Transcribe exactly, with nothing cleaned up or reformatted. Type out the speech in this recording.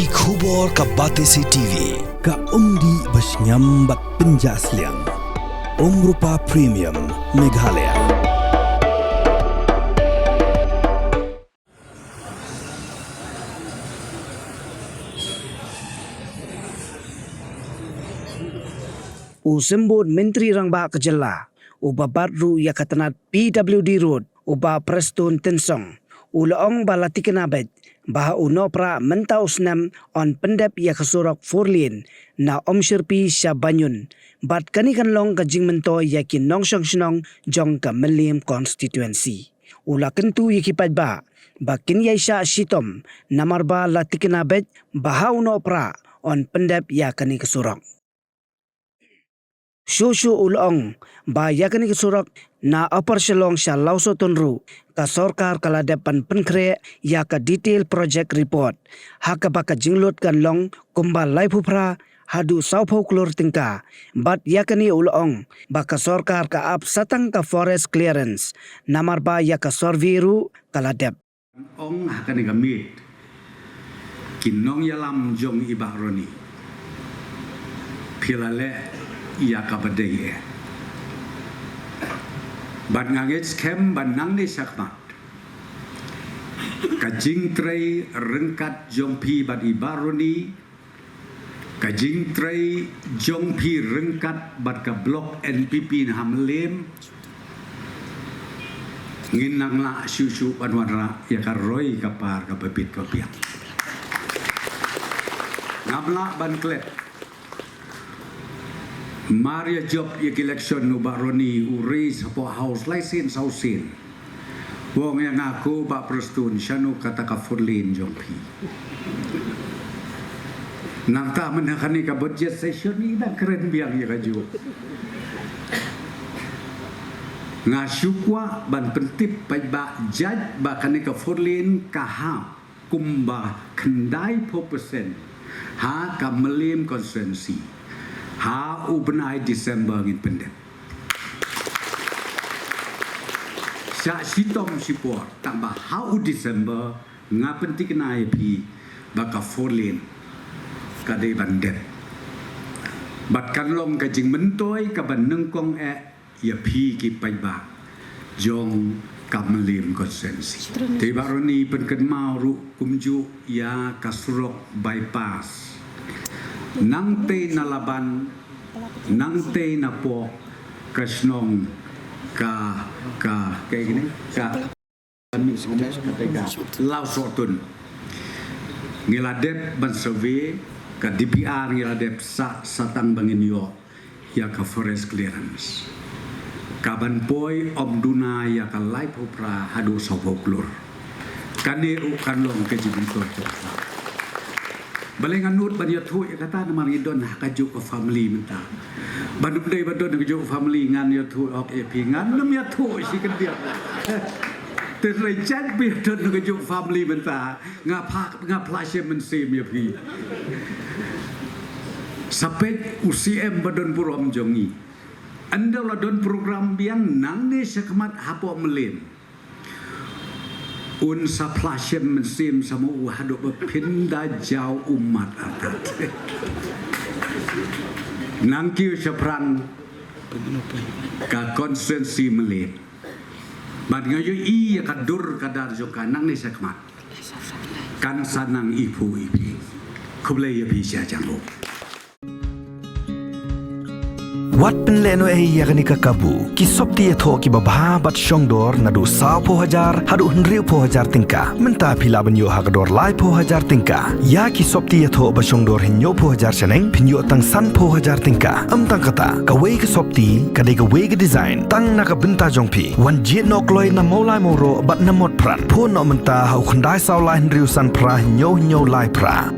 Ki khubor ka Batesi T V, ka umdih ba shngiam bad pynjah sliang. Umrupa Premium, Meghalaya. U Symbud Myntri Rangbah ka jylla, uba bat ruh ïa ka tnat P W D Road, u Bah Prestone Tynsong, u la ong ba la tikna beit ba ha u Nohprah mynta u snem yn pyndep ïa ka surok four lane na Umshyrpi sha Banyun, bad kane kan long ka jingmyntoi ïa ki nongshong shnong jong ka Mylliem constituency. U la kyntu ïa ki paidbah ba kin ïai shah shitom, namar ba la tikna beit ba ha u Nohprah yn pyndep ïa kane ka surok. Shuh shuh u la ong ba ïa kane ka surok na Upper Shillong sha Lawsohtun ruh, ka sorkar ka la dep ban pynkhreh ïa ka detail project report, ha kaba ka jinglut kan long kumba laiphew phra haduh sawphew klur tyngka. Bad ïa kane u la ong ba ka sorkar ka ap satang ka forest clearance, namar ba ïa ka survey ruh ka la dep. Ong ha kane ka miet, ki nongïalam jong i Bah Ronnie, phi la leh ïa kaba dei eh. Bad nga ngeit skhem ba nangne shakhmat, ka jingtrei ryngkat jong phi bad i Bah Ronnie, ka jingtrei jong phi ryngkat bad ka Block N P P na ha Mylliem, ngin nang lah shuh shuh ban wanrah ïa ka roi ka par kaba bit kaba biang. Ngam lah ban klet. Mar ïa jop ïa ka election u Bah Ronnie u raise hapoh House lai sien saw sien. U ong ïa nga, ko Bah Prestone, shano kata ka four lane jong phi? Nangta mynta kane ka budget session ngi dang kren biang ïa kajuh. Nga shu kwah ban pyntip paidbah, jait ba kane ka four lane ka hap kumba khyndaiphew percent ha ka Mylliem constituency. Ha u bnai December ngin pyndep. Shah shitom shipor, tangba ha u December nga pynthikna ïa phi ba ka four lane ka dei ban dep. Bad kan long ka jingmyntoi kaba nyngkong eh ïa phi ki paidbah jong ka Mylliem constituency. Te Bah Ronnie pynkynmaw ruh kumjuh ïa ka surok bypass. Nangtei na Laban, nangtei na pok ka shnong ka, ka, ka ine, ka Lawsohtun. Ngi la dep ban survey, ka D P R ngi la dep sa, satang ba ngin ïoh ïa ka forest clearance. Ka ban poi ym duna ïa ka laiphew phra haduh sawphew klur. Kane ruh kan long ka jingmyntoi. Balei nga nud ban ïathuh ïa kata, namar ngi don ha kajuh ka family mynta. Ban ym dei ba don kajuh ka family ngan ïathuh hok ïa phi, ngan ym ïathuh shi kyndit. Te lei jait ba don kajuh ka family mynta, nga pha, nga phla shem mynsiem ïa phi. Sa peit u C M ba don burom jong ngi. Ynda la don program biang nangne shakhmat hapoh Mylliem, un sa phla shem mynsiem sa mo u haduh ba phin da jaw ummat artat. Nang kiew shaphrang ka constituency Mylliem. Bad nga ïohi ïa ka dur ka dar jong ka nangne shakhmat. Kan sa nang iphuh iphi. Khublei ïa phi sha jong u. Wat pynlehnohei ïa kane ka kabu. Ki sopti ïathoh kiba bha bad shongdor naduh sawphew hajar haduh hynriewphew hajar tyngka. Mynta phi lah ban ïoh ha ka dor laiphew hajar tyngka. Ïa ki sopti ïathoh ba shongdor hynñiewphew hajar shaneng, phin ïoh tang sanphew hajar tyngka. Ym tang kata, kawei ka sopti ka dei kawei ka design tang na ka bynta jong phi. Wan jied noh kloi na Mawlai Mawroh bad na Motphran. Phone noh mynta ha u khyndai saw lai hynriew san phra hynñiew hynñiew lai phra.